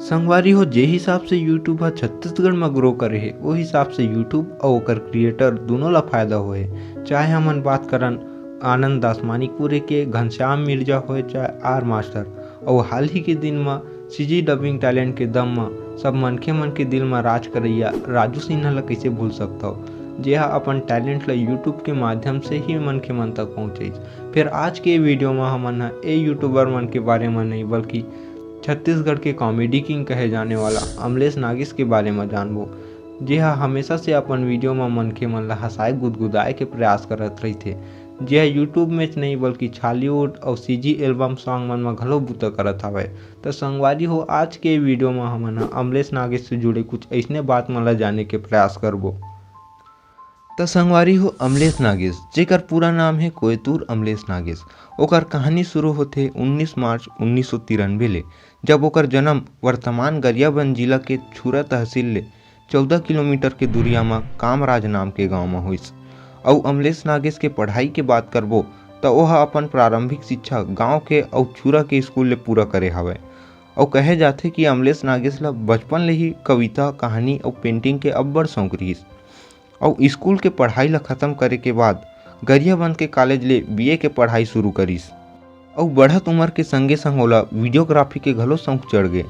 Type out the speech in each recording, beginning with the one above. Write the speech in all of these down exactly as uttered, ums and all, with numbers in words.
संगवारी हो, जे हिसाब से YouTube ह छत्तीसगढ़ म ग्रो करे हे, ओ हिसाब से YouTube अउ ओकर क्रिएटर दुनों ला फायदा होए। चाहे हमन बात करन आनंद दास मानिकपुरी के, घनश्याम मिर्जा होए, चाहे आर मास्टर, अउ हाल ही के दिन म सीजी डबिंग टैलेंट के दम म सब मनखे मन के दिल म राज करइया राजू सिन्हा ला कइसे भूल सकथव, जे ह अपन टैलेंट ला YouTube के माध्यम से ही मनखे मन तक पहुँचाइस। फिर आज के वीडियो म हमन ह ए यूट्यूबर मन के बारे म नहीं, बल्कि छत्तीसगढ़ के कॉमेडी किंग कहे जाने वाला अमलेश नागेश के बारे म जानबो, जे ह हमेशा से अपन वीडियो म मनखे मन ला हंसाए गुदगुदाए के प्रयास करत रहिथे, जे ह YouTube में च नहीं बल्कि छॉलीवुड अउ सीजी एल्बम सॉन्ग मन म घलो बूता करत हवय। त संगवारी हो, आज के वीडियो म हमन ह अमलेश नागेश से जुड़े कुछ अइसने बात मन ला जाने के प्रयास करबो। त संगवारी हो, अमलेश नागेश, जेकर पूरा नाम हे कोयतूर अमलेश नागेश, ओकर कहानी शुरू होथे उन्नीस मार्च उन्नीस सौ तिरानबे ले, जब ओकर जन्म वर्तमान गरियाबंद जिला के छुरा तहसील ले चौदह किलोमीटर के दूरिया म कामराज नाम के गांव म होइस। अउ अमलेश नागेश के पढ़ाई के बात करबो, त ओह अपन प्रारंभिक शिक्षा गांव के अउ छुरा के स्कूल ले पूरा करे हवय। अउ कहे जाथे कि अमलेश नागेश ल बचपन ले ही कविता, कहानी अउ पेंटिंग के अब्बड़ शौक रिहिस। अउ स्कूल के पढ़ाई ल खत्म करे के बाद गरियाबंद के कॉलेज ले बीए के पढ़ाई शुरू करिस। अउ बढ़त उम्र के संगे संग ओला वीडियोग्राफी के घलो शौक चढ़ गे।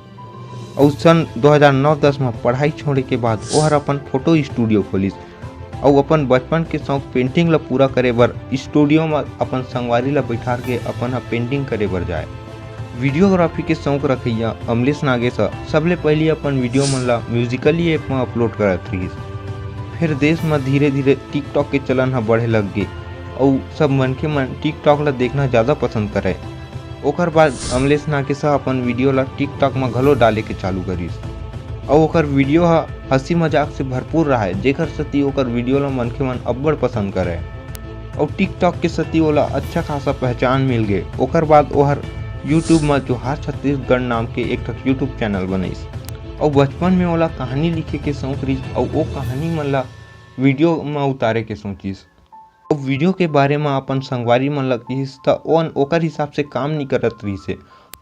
अउ सन दो हज़ार नौ दस म पढ़ाई छोड़े के बाद ओहर अपन फोटो स्टूडियो खोलिस। अउ अपन बचपन के शौक पेंटिंग ल पूरा करे बर स्टूडियो म अपन संगवारी ल बैठार के अपन ह पेंटिंग करे बर जाय। वीडियोग्राफी के शौक रखइया अमलेश नागेश ह सबले पहिली अपन वीडियो मन ल म्यूजिकली ऐप म अपलोड करत रिहिस। फेर देश म धीरे-धीरे TikTok के चलन ह बढ़े लग गे, अउ सब मनखे मन TikTok ल देखना ज्यादा पसंद करय। ओकर बाद अमलेश नागेश ह अपन वीडियो ल TikTok म घलो डाले के चालू करिस, अउ ओकर वीडियो ह हंसी मजाक से भरपूर रहय, जेकर सेती ओकर वीडियो ल मनखे मन अब्बड़ पसंद करय। अउ TikTok के सेती ओला अच्छा खासा पहचान मिल गे। ओकर बाद ओहर YouTube म जोहार छत्तीसगढ़ नाम के एक ठक YouTube चैनल बनइस। अउ बचपन में ओला कहानी लिखे के शौक रिहिस, अउ ओ कहानी मन ला वीडियो म उतारे के सोचिस। अउ वीडियो के बारे म अपन संगवारी मन ल किहिस, त ओन ओकर हिसाब से काम नी करत रिहिस हे,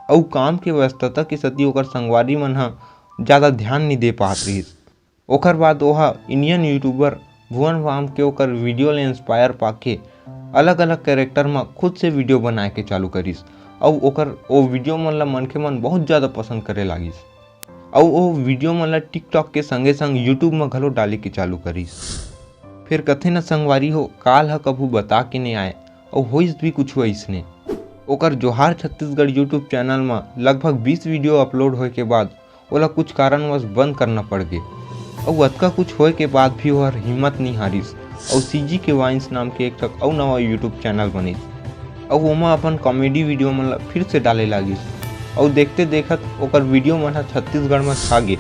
अउ काम के व्यस्तता के सेती ओकर संगवारी मन ह ज्यादा ध्यान नी दे पात रिहिस। ओकर बाद ओहा इंडियन यूट्यूबर भुवन बाम के ओकर वीडियो ले इंस्पायर पाके अलग-अलग कैरेक्टर म खुद से वीडियो बनाए के चालू करिस, अउ ओकर ओ वीडियो मन ल मनखे मन बहुत ज्यादा पसंद करे लागिस, अउ ओ वीडियो मन ल TikTok के संगे-संग YouTube म घलो डाले के चालू करिस। फेर कथे न संगवारी हो, काल ह कभू बता के नइ आय, अउ होइस भी कुछु अइसने। ओकर जोहार छत्तीसगढ़ YouTube चैनल म लगभग बीस वीडियो अपलोड होए के बाद ओला कुछ कारणवश बंद करना पड़ गे। अउ अतका कुछ होए के बाद भी ओहर हिम्मत नइ हारिस, अउ सीजी के वाइन्स नाम के एक ठक अउ नवा YouTube चैनल बनिस, अउ ओमा अपन कॉमेडी वीडियो मन ल फिर से डाले लागिस। अउ देखते देखत ओकर वीडियो मन ह छत्तीसगढ़ म छा गे,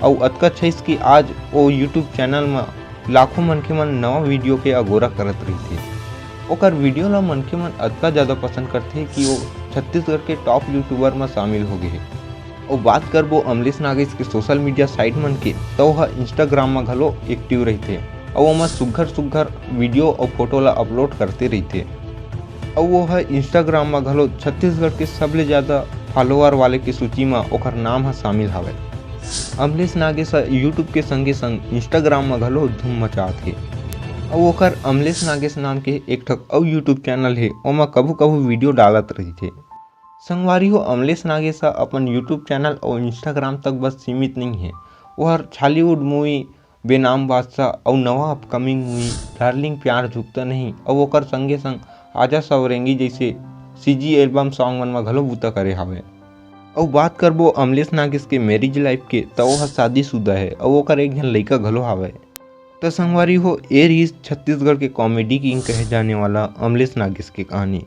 अउ अतका छइस कि आज ओ YouTube चैनल म लाखों मनखे मन नवा वीडियो के अगोरा करत रहिथे। ओकर वीडियो ल मनखे मन अतका ज्यादा पसंद करथे कि ओ छत्तीसगढ़ के टॉप यूट्यूबर म शामिल हो गे हे। अउ बात करबो अमलेश नागेश के सोशल मीडिया साइट मन के, त ओह Instagram म घलो एक्टिव रहिथे अउ ओमा सुग्घर सुग्घर वीडियो अउ फोटो ल अपलोड करते रहिथे। अउ ओह Instagram म घलो छत्तीसगढ़ के सबले ज्यादा फॉलोअर वाले के सूची म ओकर नाम ह शामिल हवय। अमलेश नागेश ह YouTube के संगे संग Instagram म घलो धूम मचात हे। अउ ओकर अमलेश नागेश नाम के एक ठक अउ YouTube चैनल हे, ओमा कभू कभू वीडियो डालत रहिथे। संगवारी हो, अमलेश नागेश ह अपन YouTube चैनल अउ Instagram तक बस सीमित नइ हे। ओहर छॉलीवुड मूवी बेनाम बादशाह अउ नवा अपकमिंग मूवी डार्लिंग प्यार झुकता नहीं अउ ओकर संगे संग आजा सवरेंगी जइसे सीजी एल्बम सॉन्ग मन म घलो बूता करे हावय। अउ बात करबो अमलेश नागेश के मैरिज लाइफ के, त ओह शादीशुदा हे अउ ओकर एक झन लइका घलो हावय। त संगवारी हो, ए रिहिस छत्तीसगढ़ के कॉमेडी किंग कहे जाने वाला अमलेश नागेश के कहानी।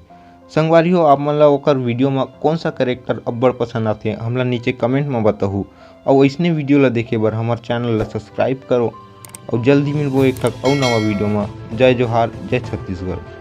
संगवारी हो, आप मन ला ओकर वीडियो म कौन सा कैरेक्टर अब्बड़ पसंद आथे, हमला नीचे कमेंट म बताहू। अउ अइसने वीडियो ला देखे बर हमर चैनल ला सब्सक्राइब करो। अउ जल्दी मिलबो एक ठक अउ नवा वीडियो म। जय जोहार, जय छत्तीसगढ़।